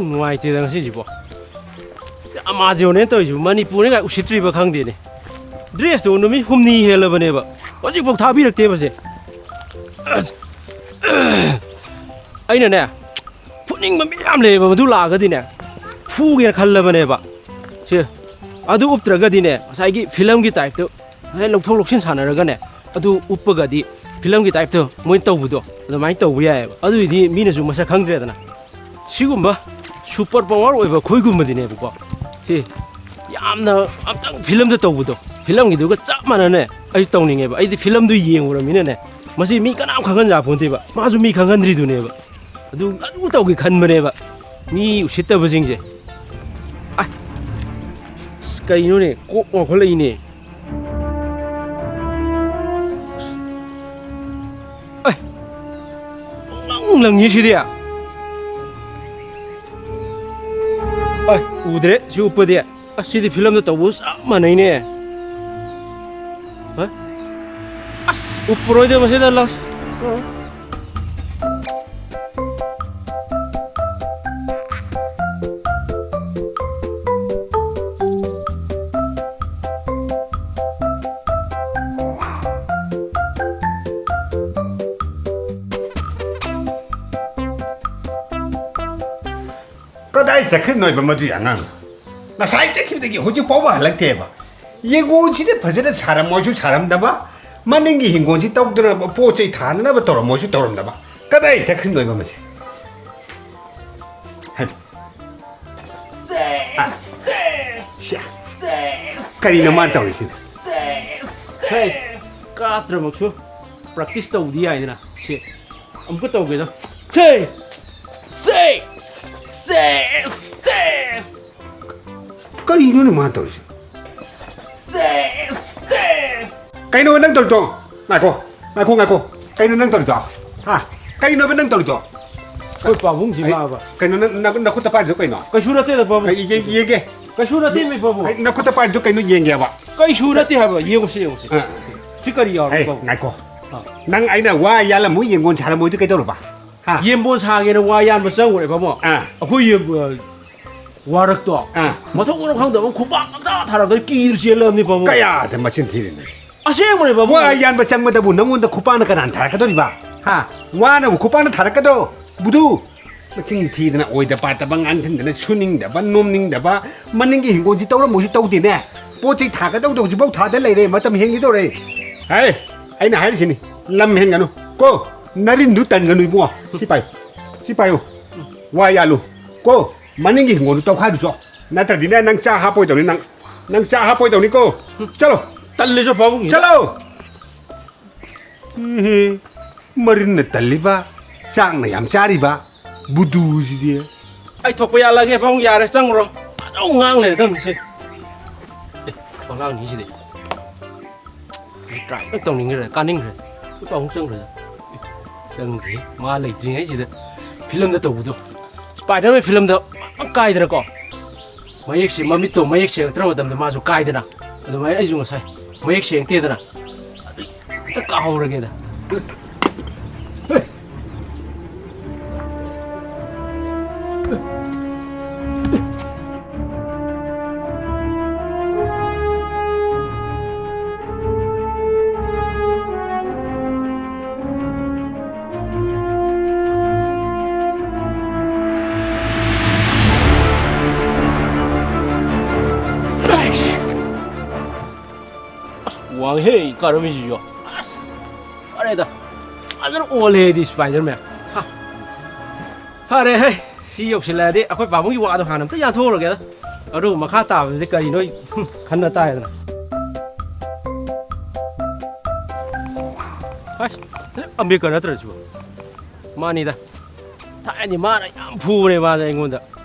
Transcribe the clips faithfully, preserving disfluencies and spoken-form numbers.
ꯅꯨꯡꯉꯥꯏꯇꯦꯗ ꯉꯁꯤꯁꯤꯕꯣ꯫ ꯑꯃꯥꯖꯣꯟꯅꯦ ꯇꯧꯔꯤꯁꯤꯕꯨ, ꯃꯅꯤꯄꯨꯔꯅꯤ ꯀꯥꯏ ꯎꯁꯤꯠꯇ꯭ꯔꯤꯕ ꯈꯪꯗꯦꯅꯦ꯫ ꯗ꯭ꯔꯦꯁꯇꯨ ꯅꯨꯃꯤꯠ ꯍꯨꯝꯅꯤ ꯍꯦꯜꯂꯕꯅꯦꯕ, ꯍꯧꯖꯤꯛꯐꯥꯎ ꯊꯥꯕꯤꯔꯛꯇꯦꯕꯁꯦ꯫ ꯑꯁ, ꯑꯩꯅꯅꯦ, ꯐꯨꯅꯤꯡꯕ ꯃꯤ ꯌꯥꯝ ꯂꯩꯌꯦꯕ, ꯃꯗꯨ ꯂꯥꯛꯑꯒꯗꯤꯅꯦ, ꯐꯨꯒꯦꯅ ꯈꯜꯂꯕꯅꯦꯕ꯫ ꯁꯦ, ꯑꯗꯨ ꯎꯞꯇ꯭ꯔꯒꯗꯤꯅꯦ, ꯉꯁꯥꯏꯒꯤ ꯐꯤꯂꯝꯒꯤ ꯇꯥꯏꯞꯇ ꯉꯁꯥꯏ ꯂꯧꯊꯣꯛ ꯂꯧꯁꯤꯟ ꯁꯥꯟꯅꯔꯒꯅꯦ, ꯑꯗꯨ ꯎꯞꯄꯒꯗꯤ ꯐꯤꯂꯝꯒꯤ ꯇꯥꯏꯞꯇ ꯃꯣꯏꯅ ꯇꯧꯕꯗꯣ ꯑꯗꯨꯃꯥꯏꯅ ꯇꯧꯕ ꯌꯥꯏꯑꯕ꯫ ꯑꯗꯨꯏꯗꯤ ꯃꯤꯅꯁꯨ ꯃꯁꯛ ꯈꯪꯗ꯭ꯔꯦꯗꯅ꯫ ꯁꯤꯒꯨꯝꯕ ꯁꯨꯄꯔ ꯄꯋꯥꯔ ꯑꯣꯏꯕ ꯑꯩꯈꯣꯏꯒꯨꯝꯕꯗꯤꯅꯦꯕꯀꯣ, ꯁꯤ ꯌꯥꯝꯅ ꯑꯝꯇꯪ ꯐꯤꯂꯝꯗ ꯇꯧꯕꯗꯣ, ꯐꯤꯂꯝꯒꯤꯗꯨꯒ ꯆꯞ ꯃꯥꯟꯅꯅꯦ ꯑꯩꯁꯨ ꯇꯧꯅꯤꯡꯉꯦꯕ꯫ ꯑꯩꯗꯤ ꯐꯤꯂꯝꯗꯨ ꯌꯦꯡꯉꯨꯔꯃꯤꯅꯅꯦ, ꯃꯁꯤ ꯃꯤ ꯀꯅꯥꯝ ꯈꯪꯍꯟ ꯌꯥꯄꯣꯟꯇꯦꯕ, ꯃꯥꯁꯨ ꯃꯤ ꯈꯪꯍꯟꯗ꯭ꯔꯤꯗꯨꯅꯦꯕ꯫ ꯑꯗꯨ, ꯑꯗꯨ ꯇꯧꯒꯦ ꯈꯟꯕꯅꯦꯕ, ꯃꯤ ꯎꯁꯤꯠꯇꯕꯁꯤꯡꯁꯦ꯫ ꯑꯁ, ꯀꯩꯅꯣꯅꯦ, ꯀꯣꯛ ꯉꯥꯎꯈꯠꯂꯛꯏꯅꯦ꯫ ꯑꯦ, ꯄꯨꯡꯂꯪ ꯂꯪꯉꯤ ꯁꯤꯗꯤ꯫ ꯑꯦ, ꯎꯗ꯭ꯔꯦ ꯁꯤ ꯎꯞꯄꯗꯤ꯫ ꯑꯁ, ꯁꯤꯗꯤ ꯐꯤꯂꯝꯗ ꯇꯧꯕ ꯆꯞ ꯃꯥꯟꯅꯩꯅꯦ꯫ ꯍꯥ? ꯑꯁ, ꯎꯞꯄꯔꯣꯏꯗ ꯃꯁꯤꯗ, ꯂꯥꯁ꯫ ꯀꯗꯥꯏ ꯆꯠꯈ꯭ꯔꯤꯅꯣꯏꯕ ꯃꯗꯨꯒꯤ ꯑꯉꯥꯡ? ꯉꯁꯥꯏ ꯆꯠꯈꯤꯕꯗꯒꯤ ꯍꯧꯖꯤꯛ ꯐꯥꯎꯕ ꯍꯜꯂꯛꯇꯦꯕ꯫ ꯌꯦꯡꯒꯣꯟꯁꯤꯗ ꯐꯖꯅ ꯁꯥꯔꯝꯃꯣꯏꯁꯨ ꯁꯥꯔꯝꯗꯕ, ꯃꯅꯤꯡꯒꯤ ꯍꯤꯡꯒꯣꯜꯁꯤ ꯇꯧꯗꯅ ꯄꯣꯠ ꯆꯩ ꯊꯥꯅꯅꯕ ꯇꯧꯔꯝꯃꯣꯏꯁꯨ ꯇꯧꯔꯝꯗꯕ꯫ ꯀꯗꯥꯏ ꯆꯠꯈ꯭ꯔꯤꯅꯣꯏꯕ ꯃꯁꯦ? ꯍꯥꯏ꯫ ꯑꯥ꯫ ꯁ꯭ꯌꯥ꯫ ꯀꯔꯤꯅꯣ ꯃꯥꯅ ꯇꯧꯔꯤꯁꯤꯅ? ꯍꯦꯁ, ꯀꯥꯞꯇ꯭ꯔꯃꯛꯁꯨ practice ꯇꯧꯕꯗꯤ ꯌꯥꯏꯗꯅ꯫ ꯁꯦ, ꯑꯃꯨꯛꯀ ꯇꯧꯒꯦꯗ꯫ ꯁꯦ! ꯁꯦ! ꯁꯦ! ꯁꯦ! ꯀꯔꯤꯅꯣꯅꯦ ꯃꯥꯅ ꯇꯧꯔꯤꯁꯦ? ꯀꯩꯅꯣ ꯅꯪ ꯇꯧꯔꯤꯗꯣ? ꯉꯥꯏꯈꯣ, ꯉꯥꯏꯈꯣ, ꯉꯥꯏꯈꯣ꯫ ꯀꯩꯅꯣ ꯅꯪ ꯇꯧꯔꯤꯗꯣ? ꯍꯥ? ꯀꯩꯅꯣꯕ ꯅꯪ ꯇꯧꯔꯤꯗꯣ? ꯑꯩꯈꯣꯏ ꯄꯥꯕꯨꯡꯁꯤ ꯑꯩ, ꯂꯥꯛꯑꯕ꯫ ꯀꯩꯅꯣ ꯅꯪ, ꯅꯪ ꯅꯈꯨꯠꯇ ꯄꯥꯏꯔꯤꯗꯣ ꯀꯩꯅꯣ? ꯀꯩꯁꯨ ꯅꯠꯇꯦꯗ, ꯄꯥꯕꯨꯡ꯫ ꯑꯩ ꯌꯦꯡ-, ꯌꯦꯡꯒꯦ꯫ ꯀꯩꯁꯨ ꯅꯠꯇꯦꯃꯤ, ꯄꯥꯕꯨꯡ꯫ ꯑꯩ ꯅꯈꯨꯠꯇ ꯄꯥꯏꯔꯤꯗꯣ ꯀꯩꯅꯣ ꯌꯦꯡꯒꯦꯕ? ꯀꯩꯁꯨ ꯅꯠꯇꯦ ꯍꯥꯏꯕ, ꯌꯦꯡꯉꯨꯁꯤ, ꯌꯦꯡꯉꯨꯁꯤ꯫ ꯑ꯫ ꯁꯤ ꯀꯔꯤ ꯌꯥꯎꯔꯒꯦ, ꯑꯩ, ꯄꯥꯕꯨꯡ? ꯉꯥꯏꯈꯣ꯫ ꯑ꯫ ꯅꯪ ꯑꯩꯅ ꯋꯥ ꯌꯥꯜꯂꯝꯃꯨ, ꯌꯦꯡꯒꯣꯟ ꯁꯥꯔꯝꯃꯨꯗꯨ ꯀꯩꯗꯧꯔꯕ? ꯍꯥ? ꯌꯦꯟꯕꯣꯟ ꯁꯥꯒꯦꯅ ꯋꯥ ꯌꯥꯟꯕ ꯆꯪꯉꯨꯔꯦ, ꯄꯥꯕꯨꯡ꯫ ꯑꯥ꯫ ꯑꯩꯈꯣꯏ ꯌꯦꯟ-, ꯑ, ꯋꯥꯔꯛꯇꯣ ꯑꯥ꯫ ꯃꯊꯣꯡ ꯃꯔꯝ ꯈꯪꯗꯕ ꯈꯨꯄꯥꯛ ꯑꯝꯇ ꯊꯥꯔꯛꯇ꯭ꯔꯦ, ꯀꯤꯔ ꯆꯦꯜꯂꯕꯅꯤ, ꯄꯥꯕꯨꯡ꯫ ꯀꯌꯥꯗ ꯃꯆꯤꯟ ꯊꯤꯔꯤꯅꯣ? ꯑꯁꯦꯡꯕꯅꯦ, ꯄꯥꯕꯨꯡ꯫ ꯋꯥ ꯌꯥꯟꯕ ꯆꯪꯕꯗꯕꯨ ꯅꯪꯉꯣꯟꯗ ꯈꯨꯄꯥꯛꯅ ꯀꯅꯥꯅ ꯊꯥꯔꯛꯀꯗꯧꯔꯤꯕ? ꯍꯥ? ꯋꯥꯅꯕꯨ ꯈꯨꯄꯥꯛꯅ ꯊꯥꯔꯛꯀꯗ꯭ꯔꯣ? ꯕꯨꯗꯨ! ꯃꯆꯤꯟ ꯊꯤꯗꯅ, ꯑꯣꯏꯗ ꯄꯥꯗꯕ ꯉꯥꯡꯁꯤꯟꯗꯅ, ꯁꯨꯅꯤꯡꯗꯕ, ꯅꯣꯝꯅꯤꯡꯗꯕ, ꯃꯅꯤꯡꯒꯤ ꯍꯤꯡꯒꯣꯜꯁꯤ ꯇꯧꯔꯝꯃꯣꯏꯁꯨ ꯇꯧꯗꯦꯅꯦ꯫ ꯄꯣꯠ ꯆꯩ ꯊꯥꯒꯗꯧꯗꯣ ꯍꯧꯖꯤꯛꯐꯥꯎ ꯊꯥꯗ ꯂꯩꯔꯦ, ꯃꯇꯝ ꯍꯦꯟꯈꯤꯗꯧꯔꯦ꯫ ꯍꯥꯏ, ꯑꯩꯅ ꯍꯥꯏꯔꯤꯁꯤꯅꯤ, ꯂꯝ ꯍꯦꯟꯒꯅꯨ ꯀꯣ, ꯅꯔꯤꯟꯗꯨ ꯇꯟꯒꯅꯨ ꯏꯕꯨꯡꯉꯣ꯫ ꯁꯤ ꯄꯥꯏꯌꯨ, ꯁꯤ ꯄꯥꯏꯌꯨ, ꯋꯥ ꯌꯥꯜꯂꯨ ꯀꯣ, ꯃꯅꯤꯡꯒꯤ ꯍꯤꯡꯒꯣꯜꯗꯨ ꯇꯧꯈꯥꯏꯔꯨꯆꯣ, ꯅꯠꯇ꯭ꯔꯗꯤꯅꯦ ꯅꯪ ꯆꯥ ꯍꯥꯞꯄꯣꯏꯗꯧꯅꯤ, ꯅꯪ, ꯅꯪ ꯆꯥ ꯍꯥꯞꯄꯣꯏꯗꯧꯅꯤ ꯀꯣ꯫ ꯆꯠꯂꯣ, ꯇꯜꯂꯤꯁꯨ ꯄꯥꯕꯨꯡ꯫ ꯆꯠꯂꯣ꯫ ꯏꯍꯦ, ꯃꯔꯤꯟꯅ ꯇꯜꯂꯤꯕ, ꯆꯥꯛꯅ ꯌꯥꯝ ꯆꯥꯔꯤꯕ, ꯕꯨꯗꯨꯁꯤꯗꯤ꯫ ꯑꯩ ꯊꯣꯛꯄ ꯌꯥꯜꯂꯒꯦ, ꯄꯥꯕꯨꯡ, ꯌꯥꯔꯦ, ꯆꯪꯉꯨꯔꯣ꯫ ꯑꯗꯨꯝ ꯉꯥꯡ ꯂꯩꯔꯗꯝꯅꯤ ꯁꯤ꯫ ꯑꯦ, ꯑꯉꯥꯡꯅꯤ ꯁꯤꯗꯤ꯫ ꯇ꯭ꯔꯥꯏ ꯂꯣꯏ ꯇꯧꯅꯤꯡꯈ꯭ꯔꯦ, ꯀꯥꯅꯤꯡꯈ꯭ꯔꯦ꯫ ꯁꯤ ꯄꯥꯕꯨꯡ ꯆꯪꯈ꯭ꯔꯦ꯫ ꯑꯦ, ꯆꯪꯈ꯭ꯔꯦ꯫ ꯃꯥ ꯂꯩꯇ꯭ꯔꯤꯉꯩꯁꯤꯗ ꯐꯤꯂꯝꯗ ꯇꯧꯕꯗꯣ꯫ ꯁ꯭ꯄꯥꯏꯗꯔꯃꯦꯟ ꯐꯤꯂꯝꯗ ꯀꯥꯏꯗꯅꯀꯣ꯫ ꯃꯌꯦꯛꯁꯦ, ꯃꯃꯤꯠꯇꯣ ꯃꯌꯦꯛ ꯁꯦꯡꯉꯛꯇ꯭ꯔ ꯃꯇꯝꯗ ꯃꯥꯁꯨ ꯀꯥꯏꯗꯅ, ꯑꯗꯨꯃꯥꯏꯅ ꯑꯩꯁꯨ ꯉꯁꯥꯏ ꯃꯌꯦꯛ ꯁꯦꯡꯉꯛꯇꯦꯗꯅ, ꯑꯗꯨ ꯍꯦꯛꯇ ꯀꯥꯍꯧꯔꯒꯦꯗ꯫ ꯑꯁ, ꯋꯥꯡꯍꯦ ꯀꯥꯔꯝꯃꯤꯁꯤꯁꯨ꯫ ꯑꯁ, ꯐꯔꯦꯗ꯫ ꯐꯖꯅ ꯑꯣꯜꯂꯦ ꯑꯩꯗꯤ ꯁ꯭ꯄꯥꯏꯗꯔꯃꯦꯟ꯫ ꯍꯥ꯫ ꯐꯔꯦ ꯍꯦ꯫ ꯁꯤ ꯌꯧꯁꯤꯜꯂꯛꯑꯗꯤ ꯑꯩꯈꯣꯏ ꯄꯥꯕꯨꯡꯒꯤ ꯋꯥꯗꯣ ꯍꯥꯟꯅ ꯑꯝꯇ ꯌꯥꯟꯊꯣꯛꯎꯔꯒꯦꯗ꯫ ꯑꯗꯨꯒ ꯃꯈꯥ ꯇꯥꯕꯗꯨꯗꯤ ꯀꯔꯤꯅꯣ ꯑꯩ ꯈꯟꯅ ꯇꯥꯔꯦꯗꯅ꯫ ꯑꯁ, ꯑꯝꯕꯦꯗꯀꯔ ꯅꯠꯇ꯭ꯔ ꯁꯤꯕꯣ? ꯃꯥꯅꯤꯗ꯫ ꯊꯥꯏꯅꯗꯤ ꯃꯥꯅ ꯌꯥꯝ ꯐꯨꯕꯅꯦ ꯃꯥꯁꯦ ꯑꯩꯉꯣꯟꯗ꯫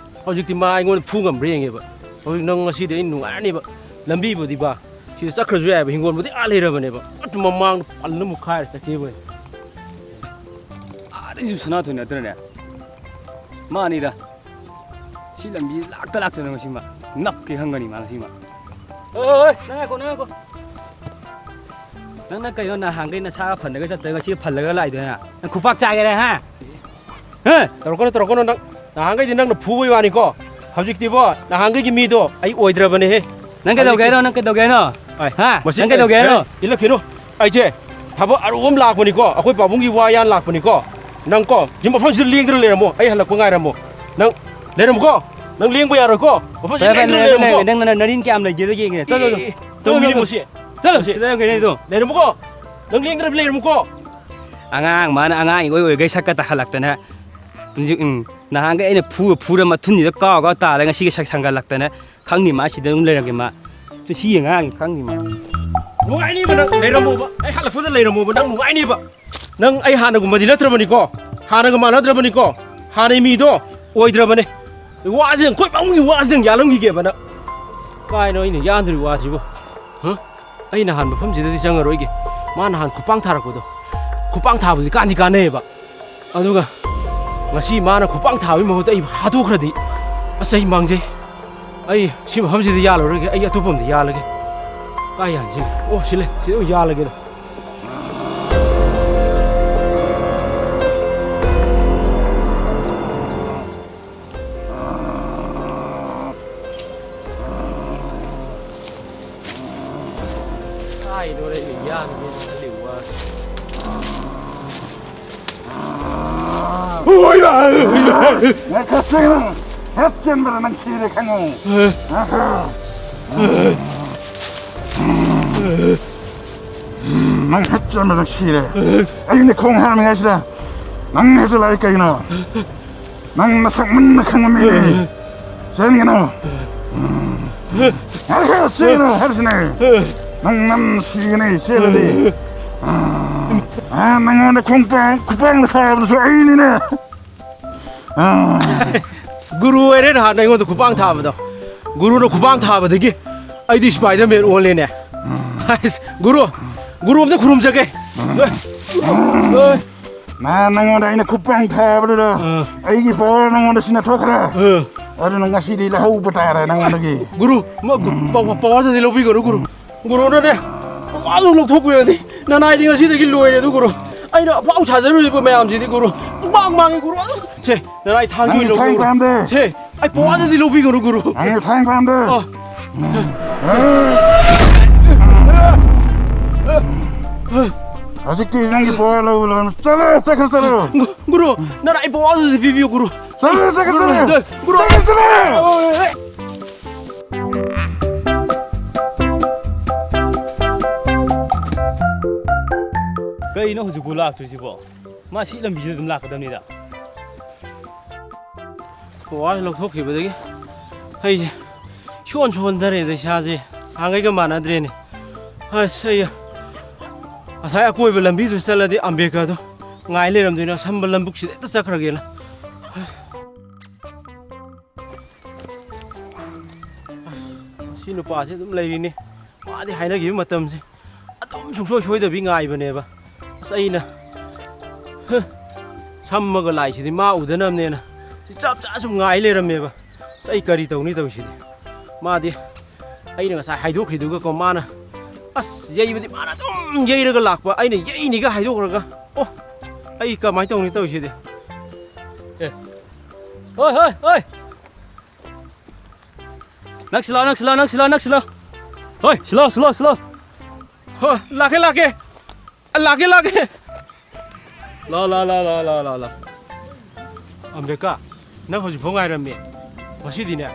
ꯍꯧꯖꯤꯛꯇꯤ ꯃꯥ ꯑꯩꯉꯣꯟꯗ ꯐꯨ ꯉꯝꯕ꯭ꯔꯥ ꯌꯦꯡꯒꯦꯕ꯫ ꯍꯧꯖꯤꯛ ꯅꯪ ꯉꯁꯤꯗꯤ ꯑꯩ ꯅꯨꯡꯉꯥꯏꯔꯅꯤꯕ꯫ ꯂꯝꯕꯤꯕꯨꯗꯤ ꯕꯥ, ꯁꯤꯗ ꯆꯠꯈ꯭ꯔꯁꯨ ꯌꯥꯏꯕ, ꯍꯤꯡꯒꯣꯜꯕꯨꯗꯤ ꯑꯥ ꯂꯩꯔꯕꯅꯦꯕ꯫ ꯑꯗꯨ ꯃꯃꯥꯡꯗ ꯄꯜꯂ ꯃꯨꯛꯈꯥꯏꯔ ꯆꯠꯈꯤꯕ ꯑꯣꯏꯅ꯫ ꯑꯥꯗꯩꯁꯨ ꯁꯅꯥꯊꯣꯏ ꯅꯠꯇ꯭ꯔꯅꯦ? ꯃꯥꯅꯤꯗ꯫ ꯁꯤ ꯂꯝꯕꯤ ꯂꯥꯛꯇ ꯂꯥꯛꯇꯅ ꯉꯁꯤ ꯃꯥ ꯅꯞꯀꯦ ꯈꯪꯒꯅꯤ ꯃꯥ ꯉꯁꯤ ꯃꯥ꯫ ꯍꯣꯏ, ꯍꯣꯏ, ꯍꯣꯏ, ꯅꯪ ꯉꯥꯏꯈꯣ, ꯅꯪ ꯉꯥꯏꯈꯣ꯫ ꯅꯪꯅ ꯀꯩꯅꯣ ꯅꯍꯥꯟꯈꯩ ꯅꯁꯥꯒ ꯐꯜꯂꯒ ꯆꯠꯇ꯭ꯔꯒ ꯉꯁꯤ ꯐꯜꯂꯒ ꯂꯥꯛꯏꯗꯣ, ꯍꯥ? ꯅꯪ ꯈꯨꯄꯥꯛ ꯆꯥꯒꯦꯔꯥ, ꯍꯥ? ꯍꯦ? ꯇꯧꯔꯛꯀꯅꯨ, ꯇꯧꯔꯛꯀꯅꯨ ꯅꯪ꯫ ꯅꯍꯥꯟꯈꯩꯗꯤ ꯅꯪꯅ ꯐꯨꯕꯩ ꯋꯥꯅꯤꯀꯣ꯫ ꯍꯧꯖꯤꯛꯇꯤꯕꯣ, ꯅꯍꯥꯟꯈꯩꯒꯤ ꯃꯤꯗꯣ ꯑꯩ ꯑꯣꯏꯗ꯭ꯔꯕꯅꯦꯍꯦ꯫ ꯅꯪ ꯀꯩꯗꯧꯒꯦ ꯍꯥꯏꯅꯣ? ꯅꯪ ꯀꯩꯗꯧꯒꯦ ꯍꯥꯏꯅꯣ? ꯑꯥꯏ, ꯍꯥ? ꯃꯁꯤ, ꯅꯪ ꯀꯩꯗꯧꯒꯦ ꯑꯦ, ꯍꯥꯏꯅꯣ? ꯑꯦ, ꯏꯜꯂꯛꯈꯤꯅꯨ꯫ ꯑꯩꯁꯦ ꯊꯕꯛ ꯑꯔꯨꯕ ꯑꯃ ꯂꯥꯛꯄꯅꯤꯀꯣ, ꯑꯩꯈꯣꯏ ꯄꯥꯕꯨꯡꯒꯤ ꯋꯥ ꯌꯥꯟ ꯂꯥꯛꯄꯅꯤꯀꯣ꯫ ꯅꯪ ꯀꯣ, ꯁꯤ ꯃꯐꯝꯁꯤꯗ ꯂꯦꯡꯗꯅ ꯂꯩꯔꯝꯃꯣ, ꯑꯩ ꯍꯜꯂꯛꯄ ꯉꯥꯏꯔꯝꯃꯣ꯫ ꯅꯪ ꯂꯩꯔꯝꯃꯨꯀꯣ, ꯅꯪ ꯂꯦꯡꯕ ꯌꯥꯔꯣꯏꯀꯣ꯫ ꯃꯐꯝꯁꯤꯗ ꯐꯔꯦ, ꯐꯔꯦ, ꯂꯦꯡꯗꯅ ꯂꯦꯡꯉꯣ, ꯂꯩꯔꯝꯃꯨꯀꯣ꯫ ꯂꯦꯡꯉꯣ, ꯅꯪ ꯅꯔꯤꯟ ꯀꯌꯥꯝ ꯂꯩꯒꯦꯗꯣ ꯌꯦꯡꯒꯦ꯫ ꯆꯠꯂꯣ, ꯆꯠꯂꯣ, ꯑꯦ, ꯆꯠꯂꯣ, ꯆꯠꯂꯣ, ꯆꯠꯂꯣ, ꯆꯠꯂꯣ, ꯆꯠꯂꯣ, ꯆꯠꯂꯣ, ꯆꯠꯂꯣ, ꯆꯠꯂꯣ, ꯆꯠꯂꯣ, ꯆꯠꯂꯣ, ꯆꯠꯂꯣ, ꯆꯠꯂꯣ, ꯂꯩꯔꯝꯃꯨꯀꯣ꯫ ꯅꯪ ꯂꯦꯡꯗꯅ ꯂꯩꯔꯝꯃꯨꯀꯣ꯫ ꯑꯉꯥꯡ ꯃꯥꯅ ꯑꯉꯥꯡ ꯏꯑꯣꯏ ꯑꯣꯏꯈꯩ ꯁꯛꯀ ꯇꯥꯍꯜꯂꯛꯇꯅ꯫ ꯍꯧꯖꯤꯛ, ꯎꯝ, ꯅꯍꯥꯟꯈꯩ ꯑꯩꯅ ꯐꯨꯔ ꯐꯨꯔ ꯃꯊꯨꯟꯁꯤꯗ ꯀꯥꯎ ꯀꯥꯎ ꯇꯥꯔꯒ ꯉꯁꯤꯒ ꯁꯛ ꯁꯪꯒꯠꯂꯛꯇꯅ꯫ ꯈꯪꯅꯤ ꯃꯥ ꯁꯤꯗ ꯑꯗꯨꯝ ꯂꯩꯔꯝꯒꯦ ꯃꯥ꯫ ꯁꯤ ꯌꯦꯡꯉ ꯈꯪꯅꯤ ꯃꯥ꯫ ꯅꯨꯡꯉꯥꯏꯅꯤꯕ ꯅꯪ ꯂꯩꯔꯝꯃꯣꯕ꯫ ꯑꯩ ꯍꯜꯂꯛꯄꯗ ꯂꯩꯔꯝꯃꯣꯕ꯫ ꯅꯪ ꯅꯨꯡꯉꯥꯏꯅꯤꯕ꯫ ꯅꯪ ꯑꯩ ꯍꯥꯟꯅꯒꯨꯝꯕꯗꯤ ꯅꯠꯇ꯭ꯔꯕꯅꯤꯀꯣ꯫ ꯍꯥꯟꯅꯒ ꯃꯥꯟꯅꯗ꯭ꯔꯕꯅꯤꯀꯣ꯫ ꯍꯥꯟꯅꯩ ꯃꯤꯗꯣ ꯑꯣꯏꯗ꯭ꯔꯕꯅꯦ꯫ ꯋꯥꯁꯦ ꯅꯪ, ꯑꯩꯈꯣꯏ ꯄꯥꯕꯨꯡꯒꯤ ꯋꯥꯁꯦ ꯅꯪ ꯌꯥꯜꯂꯝꯈꯤꯒꯦꯕ ꯅꯪ꯫ ꯀꯥꯏꯅꯣ ꯑꯩꯅ ꯌꯥꯟꯗꯣꯔꯤ ꯋꯥꯁꯤꯕꯨ? ꯍꯥ? ꯑꯩ ꯅꯍꯥꯟ ꯃꯐꯝꯁꯤꯗꯗꯤ ꯆꯪꯉꯔꯣꯏꯒꯦ꯫ ꯃꯥ ꯅꯍꯥꯟ ꯈꯨꯄꯥꯡ ꯊꯥꯔꯛꯄꯗꯣ, ꯈꯨꯄꯥꯡ ꯊꯥꯕꯗꯤ ꯀꯥꯟꯗꯤ ꯀꯥꯟꯅꯩꯌꯦꯕ꯫ ꯑꯗꯨꯒ ꯉꯁꯤ ꯃꯥꯅ ꯈꯨꯄꯥꯡ ꯊꯥꯕꯒꯤ ꯃꯍꯨꯠꯇ ꯑꯩ ꯍꯥꯠꯇꯣꯛꯈ꯭ꯔꯗꯤ, ꯑꯁ, ꯑꯩ ꯃꯥꯡꯖꯩ꯫ ꯑꯩ ꯁꯤ ꯃꯐꯝꯁꯤꯗ ꯌꯥꯜꯂꯔꯣꯏꯒꯦ, ꯑꯩ ꯑꯇꯣꯞꯄ ꯑꯃꯗ ꯌꯥꯜꯂꯒꯦ꯫ ꯀꯥꯏ ꯌꯥꯟꯁꯤꯒꯦ? ꯑꯣ, ꯁꯤ ꯂꯩ, ꯁꯤꯗ ꯑꯣꯏꯅ ꯌꯥꯜꯂꯒꯦꯗ꯫ ꯀꯥꯏꯗꯅꯣ ꯑꯩꯅ ꯌꯥꯟꯒꯦꯅ ꯈꯜꯂꯤꯕ ꯋꯥꯁꯦ꯫ ꯉꯥꯏꯈꯣ, ꯆꯦꯜꯂꯨ꯫ ꯍꯦꯛ ꯆꯦꯟꯕꯗ ꯅꯪ ꯁꯤꯔꯦ ꯈꯪꯉꯨ꯫ ꯅꯪ ꯍꯦꯛ ꯆꯦꯟꯕꯗ ꯅꯪ ꯁꯤꯔꯦ꯫ ꯑꯩꯅ ꯈꯣꯡ ꯍꯥꯝꯃꯤꯉꯩꯁꯤꯗ ꯅꯪ ꯍꯦꯛꯇ ꯂꯥꯛꯏ ꯀꯩꯒꯤꯅꯣ? ꯅꯪ ꯅꯁꯛ ꯃꯨꯟꯅ ꯈꯪꯕ ꯃꯤꯅꯤ꯫ ꯆꯦꯟꯒꯅꯨ꯫ ꯉꯥꯏꯈꯣ, ꯆꯦꯜꯂꯨ ꯍꯥꯏꯔꯤꯁꯤꯅꯦ꯫ ꯅꯪ ꯅꯝ ꯁꯤꯒꯅꯤ ꯆꯦꯜꯂꯗꯤ꯫ ꯑꯥ, ꯅꯪꯉꯣꯟꯗ ꯈꯣꯡꯄꯥꯡ, ꯈꯨꯄꯥꯡ ꯊꯥꯕꯗꯨꯁꯨ ꯑꯩꯅꯤꯅꯦ꯫ ꯑꯥ꯫ ꯒꯨꯔꯨ ꯑꯣꯏꯔꯦ ꯅꯍꯥꯟ ꯑꯩꯉꯣꯟꯗ ꯈꯨꯄꯥꯡ ꯊꯥꯕꯗꯣ꯫ ꯒꯨꯔꯨꯅ ꯈꯨꯄꯥꯡ ꯊꯥꯕꯗꯒꯤ ꯑꯩꯗꯤ ꯁ꯭ꯄꯥꯏꯗꯔꯃꯦꯟ ꯑꯣꯜꯂꯦꯅꯦ꯫ ꯍꯥꯏꯁ, ꯒꯨꯔꯨ, ꯒꯨꯔꯨ ꯑꯝꯇ ꯈꯨꯔꯨꯝꯖꯒꯦ꯫ ꯅꯍꯥꯟ ꯅꯪꯉꯣꯟꯗ ꯑꯩꯅ ꯈꯨꯄꯥꯡ ꯊꯥꯕꯗꯨꯗ ꯑꯥ꯫ ꯑꯩꯒꯤ ꯄꯋꯥꯔ ꯅꯪꯉꯣꯟꯗ ꯁꯤꯟꯅꯊꯣꯛꯈ꯭ꯔꯦ꯫ ꯑꯥ꯫ ꯑꯗꯨꯅ ꯉꯁꯤꯗꯤ ꯂꯧꯍꯧꯕ ꯇꯥꯔꯦ ꯅꯪꯉꯣꯟꯗꯒꯤ꯫ ꯒꯨꯔꯨ, ꯃ-, ꯒꯨ-, ꯄ-, ꯄ-, ꯄꯋꯥꯔꯗꯨꯗꯤ ꯂꯧꯕꯤꯒꯅꯨ, ꯒꯨꯔꯨ꯫ ꯒꯨꯔꯨꯅꯅꯦ, ꯄꯨꯡꯃꯥꯡꯗ ꯂꯧꯊꯣꯛꯄꯤꯔꯗꯤ ꯅꯅꯥꯏꯗꯤ ꯉꯁꯤꯗꯒꯤ ꯂꯣꯏꯔꯦ ꯑꯗꯨ, ꯒꯨꯔꯨ꯫ ꯑꯩꯅ ꯑꯐꯥꯎ ꯁꯥꯖꯔꯨꯔꯤꯕ ꯃꯌꯥꯝꯁꯤꯗꯤ, ꯒꯨꯔꯨ, ꯄꯨꯡꯃꯥꯡ ꯃꯥꯡꯉꯤ, ꯒꯨꯔꯨ꯫ ꯁꯦ, ꯅꯅꯥꯏ ꯊꯥꯡꯁꯨ ꯅꯪꯒꯤ ꯂꯧꯕꯤꯔꯣ꯫ ꯊꯥꯡ ꯄꯥꯝꯗꯦ꯫ ꯁꯦ, ꯑꯩ ꯄꯋꯥꯗꯗꯤ ꯂꯧꯕꯤꯒꯅꯨ, ꯒꯨꯔꯨ꯫ ꯅꯪꯒꯤ ꯊꯥꯡ ꯄꯥꯝꯗꯦ꯫ ꯑ꯫ ꯍꯧꯖꯤꯛꯇꯤ ꯅꯪꯒꯤ ꯄꯋꯥ ꯂꯧꯕ ꯂꯣꯏꯔꯦ꯫ ꯆꯠꯂꯣ, ꯆꯠꯈ꯭ꯔꯣ, ꯆꯠꯂꯣ꯫ ꯒꯨ-, ꯒꯨꯔꯨ, ꯅꯅꯥꯏ ꯄꯋꯥꯗꯗꯤ ꯄꯤꯕꯤꯌꯨ, ꯒꯨꯔꯨ꯫ ꯆꯠꯂꯣ, ꯆꯠꯈ꯭ꯔꯣ, ꯆꯠꯂꯣ꯫ ꯒꯨꯔꯨ, ꯆꯠꯂꯣ, ꯆꯠꯂꯣ꯫ ꯀꯩꯅꯣ ꯍꯧꯖꯤꯛꯄꯨ ꯂꯥꯛꯇ꯭ꯔꯤꯁꯤꯕꯣ? ꯃꯥ ꯁꯤ ꯂꯝꯕꯤꯁꯤꯗ ꯑꯗꯨꯝ ꯂꯥꯛꯀꯗꯕꯅꯤꯗ꯫ ꯄꯋꯥꯁꯦ ꯂꯧꯊꯣꯛꯈꯤꯕꯗꯒꯤ ꯑꯩꯁꯦ ꯏꯁꯣꯟ ꯁꯣꯟꯊꯔꯦꯗ, ꯏꯁꯥꯁꯦ ꯅꯍꯥꯟꯈꯩꯒ ꯃꯥꯟꯅꯗ꯭ꯔꯦꯅꯦ꯫ ꯑꯁ, ꯑꯩ ꯉꯁꯥꯏ ꯑꯀꯣꯏꯕ ꯂꯝꯕꯤꯗꯨ ꯆꯠꯂꯗꯤ ꯑꯝꯕꯦꯗꯀꯔꯗꯣ ꯉꯥꯏ ꯂꯩꯔꯝꯗꯣꯏꯅꯦ, ꯑꯁꯝꯕ ꯂꯝꯕꯨꯛꯁꯤꯗ ꯍꯦꯛꯇ ꯆꯠꯈ꯭ꯔꯒꯦꯅ꯫ ꯑꯁ, ꯁꯤ ꯅꯨꯄꯥꯁꯦ ꯑꯗꯨꯝ ꯂꯩꯔꯤꯅꯦ꯫ ꯃꯥꯗꯤ ꯍꯥꯏꯅꯈꯤꯕ ꯃꯇꯝꯁꯦ ꯑꯗꯨꯝ ꯁꯨꯡꯁꯣꯏ ꯁꯣꯏꯗꯕꯤ ꯉꯥꯏꯕꯅꯦꯕ꯫ ꯑꯁ, ꯑꯩꯅ, ꯍ, ꯁꯝꯃꯒ ꯂꯥꯛꯏꯁꯤꯗꯤ ꯃꯥ ꯎꯗꯅꯕꯅꯦꯅ ꯁꯤ ꯆꯞ ꯆꯥ ꯁꯨꯝ ꯉꯥꯏ ꯂꯩꯔꯝꯃꯦꯕ꯫ ꯑꯁ, ꯑꯩ ꯀꯔꯤ ꯇꯧꯅꯤ ꯇꯧꯔꯤꯁꯤꯗꯤ? ꯃꯥꯗꯤ ꯑꯩꯅ ꯉꯁꯥꯏ ꯍꯥꯏꯗꯣꯛꯈ꯭ꯔꯤꯗꯨꯒꯀꯣ, ꯃꯥꯅ, ꯑꯁ, ꯌꯩꯕꯗꯤ ꯃꯥꯅ ꯑꯗꯨꯝ ꯌꯩꯔꯒ ꯂꯥꯛꯄ, ꯑꯩꯅ ꯌꯩꯅꯤꯒ ꯍꯥꯏꯗꯣꯛꯈ꯭ꯔꯒ, ꯑꯣ, ꯑꯩ ꯀꯃꯥꯏꯅ ꯇꯧꯅꯤ ꯇꯧꯔꯤꯁꯤꯗꯤ? ꯑꯦ, ꯍꯣꯏ, ꯍꯣꯏ, ꯍꯣꯏ꯫ ꯅꯛꯁꯤꯜꯂꯣ, ꯅꯛꯁꯤꯜꯂꯣ, ꯅꯛꯁꯤꯜꯂꯣ, ꯅꯛꯁꯤꯜꯂꯣ꯫ ꯍꯣꯏ, ꯁꯤꯜꯂꯣ, ꯁꯤꯜꯂꯣ, ꯁꯤꯜꯂꯣ꯫ ꯍꯣꯏ, ꯂꯥꯛꯀꯦ, ꯂꯥꯛꯀꯦ꯫ ꯂꯥꯛꯀꯦ, ꯂꯥꯛꯀꯦ꯫ ꯂꯥ, ꯂꯥ, ꯂꯥ, ꯂꯥ, ꯂꯥ, ꯂꯥ, ꯂꯥ꯫ ꯑꯝꯕꯦꯗꯀꯔ, ꯅꯪ ꯍꯧꯖꯤꯛꯐꯥꯎ ꯉꯥꯏꯔꯝꯃꯤ꯫ ꯉꯁꯤꯗꯤꯅꯦ,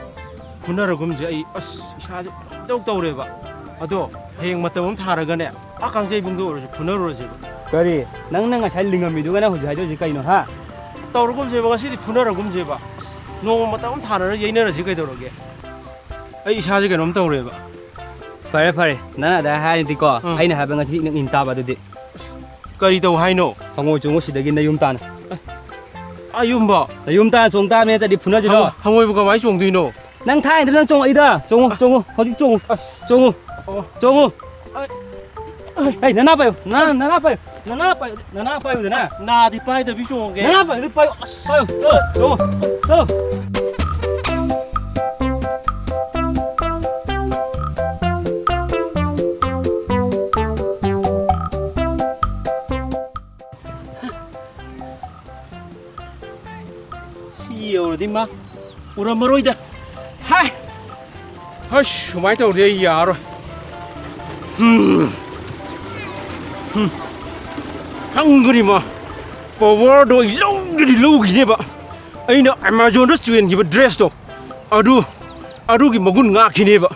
ꯐꯨꯅꯔꯒꯨꯝꯁꯦ꯫ ꯑꯩ, ꯑꯁ, ꯏꯁꯥꯁꯦ ꯀꯩꯅꯣꯝ ꯏꯇꯧ ꯇꯧꯔꯦꯕ꯫ ꯑꯗꯣ ꯍꯌꯦꯡ ꯃꯇꯝ ꯑꯃ ꯊꯥꯔꯒꯅꯦ, ꯑꯥ ꯀꯥꯡꯖꯩꯕꯨꯡꯗ ꯑꯣꯏꯔꯁꯨ ꯐꯨꯅꯔꯨꯔꯁꯦꯕ꯫ ꯀꯔꯤ? ꯅꯪꯅ ꯉꯁꯥꯏ ꯂꯤꯡꯉꯝꯃꯤꯗꯨꯒ ꯅꯪ ꯍꯧꯖꯤꯛ ꯍꯥꯏꯗꯣꯏꯁꯦ ꯀꯩꯅꯣ, ꯍꯥ? ꯇꯧꯔꯒꯨꯝꯁꯦꯕ, ꯉꯁꯤꯗꯤ ꯐꯨꯅꯔꯒꯨꯝꯁꯦꯕ꯫ ꯑꯁ, ꯅꯣꯡꯃ ꯃꯇꯝ ꯑꯃ ꯊꯥꯅꯔ ꯌꯩꯅꯔꯁꯤ ꯀꯩꯗꯧꯔꯒꯦ? ꯑꯩ ꯏꯁꯥꯁꯦ ꯀꯩꯅꯣꯝ ꯇꯧꯔꯦꯕ꯫ ꯐꯔꯦ, ꯐꯔꯦ, ꯅꯪꯅ ꯑꯗꯥꯏ ꯍꯥꯏꯔꯗꯤꯀꯣ, ꯎꯝ꯫ ꯑꯩꯅ ꯍꯥꯏꯕ ꯉꯁꯤ ꯅꯪ ꯏꯟ ꯇꯥꯕ ꯑꯗꯨꯗꯤ꯫ ꯀꯔꯤ ꯇꯧ ꯍꯥꯏꯅꯣ? ꯍꯪꯉꯣꯏ ꯆꯣꯡꯉꯨ ꯁꯤꯗꯒꯤ ꯅꯌꯨꯝ ꯇꯥꯅ꯫ ꯑꯥ ꯌꯨꯝꯕꯣ? ꯅꯌꯨꯝ ꯇꯥꯅ ꯆꯣꯡ ꯇꯥꯕꯅꯤ, ꯅꯠꯇ꯭ꯔꯗꯤ ꯐꯨꯅꯁꯤꯔꯣ? ꯍꯪꯉꯣꯏ-, ꯍꯪꯉꯣꯏꯕꯨ ꯀꯃꯥꯏꯅ ꯆꯣꯡꯗꯣꯏꯅꯣ? ꯅꯪ ꯊꯥꯏꯅꯗ ꯅꯪ ꯆꯣꯡꯉꯛꯏꯗ꯫ ꯆꯣꯡꯉꯨ, ꯆꯣꯡꯉꯨ, ꯍꯧꯖꯤꯛ ꯆꯣꯡꯉꯨ꯫ ꯑꯁ꯫ ꯆꯣꯡꯉꯨ꯫ ꯑꯣ꯫ ꯆꯣꯡꯉꯨ꯫ ꯑꯩ, ꯑꯩ꯫ ꯍꯩ, ꯅꯅꯥ ꯄꯥꯏꯌꯨ, ꯅꯅꯥ, ꯅꯅꯥ ꯄꯥꯏꯌꯨ, ꯅꯅꯥ ꯄꯥꯏꯌꯨ, ꯅꯅꯥ ꯄꯥꯏꯌꯨꯗꯅ꯫ ꯅꯥꯗꯤ ꯄꯥꯏꯗꯕꯤ ꯆꯣꯡꯉꯒꯦ꯫ ꯅꯅꯥ ꯄꯥꯏꯌꯨ, ꯄꯥꯏꯌꯨ, ꯑꯁ, ꯄꯥꯏꯌꯨ, ꯆꯠꯂꯣ, ꯆꯣꯡꯉꯨ, ꯆꯠꯂꯣ꯫ ꯏꯃꯥ, ꯎꯔꯝꯃꯔꯣꯏꯗ꯫ ꯍꯥꯏ! ꯑꯁ, ꯁꯨꯃꯥꯏꯅ ꯇꯧꯔꯗꯤ ꯑꯩ ꯌꯥꯔꯔꯣꯏ꯫ ꯎꯝ꯫ ꯎꯝ꯫ ꯈꯪꯒꯅꯤ ꯃꯥ꯫ Powerꯗꯣ ꯑꯩ ꯂꯧꯗꯗꯤ ꯂꯧꯈꯤꯅꯦꯕ꯫ ꯑꯩꯅ Amazonꯗ ꯆꯦꯟꯈꯤꯕ dressꯇꯣ, ꯑꯗꯨ, ꯑꯗꯨꯒꯤ ꯃꯒꯨꯟ ꯉꯥꯛꯈꯤꯅꯦꯕ꯫